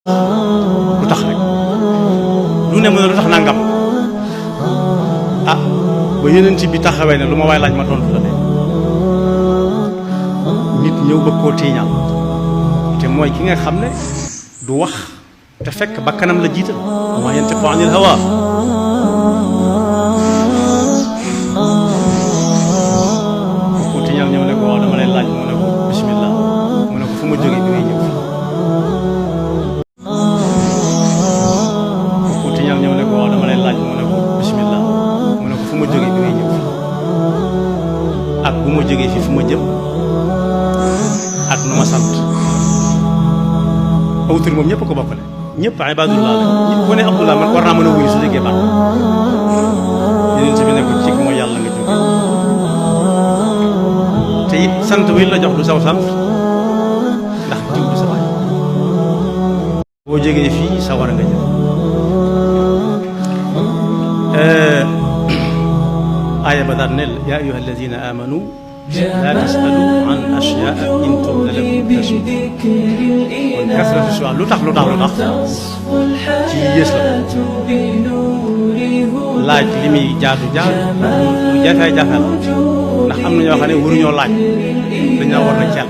lu tax rek lu ne mën a lu tax nangam ah ba yeneen bi taxawee ne lu ma waay laaj ma tontu la de nit ñëw bëgg koo tiiñal te mooy ki nga xam ne du wax te fekk bakkanam la jiital wa maa yantiqu anil hawa ko tiiñal ñëw ne ko waaw dama lay laaj mu ne ko bismillah mu ne ko fu ma jógee bi ngay ñëw fii ko tiiñal ñëw ne ko waaw dama lay laaj mu ne ko bismillah mu ne ko fu ma jógee bi ngay ñëw fii ak bu ma jógee fii fu ma jëm ak nu ma sant aw tur moom ñëpp ko bokkale ñëpp ibadullah la ñëpp ku ne abdullah man war naa mën a wuyu su déggee baat yeneen si bi ne ko ci mooy yàlla nga jóge te it sant wi la jox du saw sant ndax jiw du sa baay boo jógee fii sa war nga jëm aaya ba daal ne yaa ayyuha alladina amanu لا تسألوا عن أشياء إن تبد لكم تسؤكم kon kasratu su'aal lu tax ci yées la laaj li muy jaadu lu jafe-jafe la ndax am na ñoo xam ne waruñoo laaj dañoo war na ceel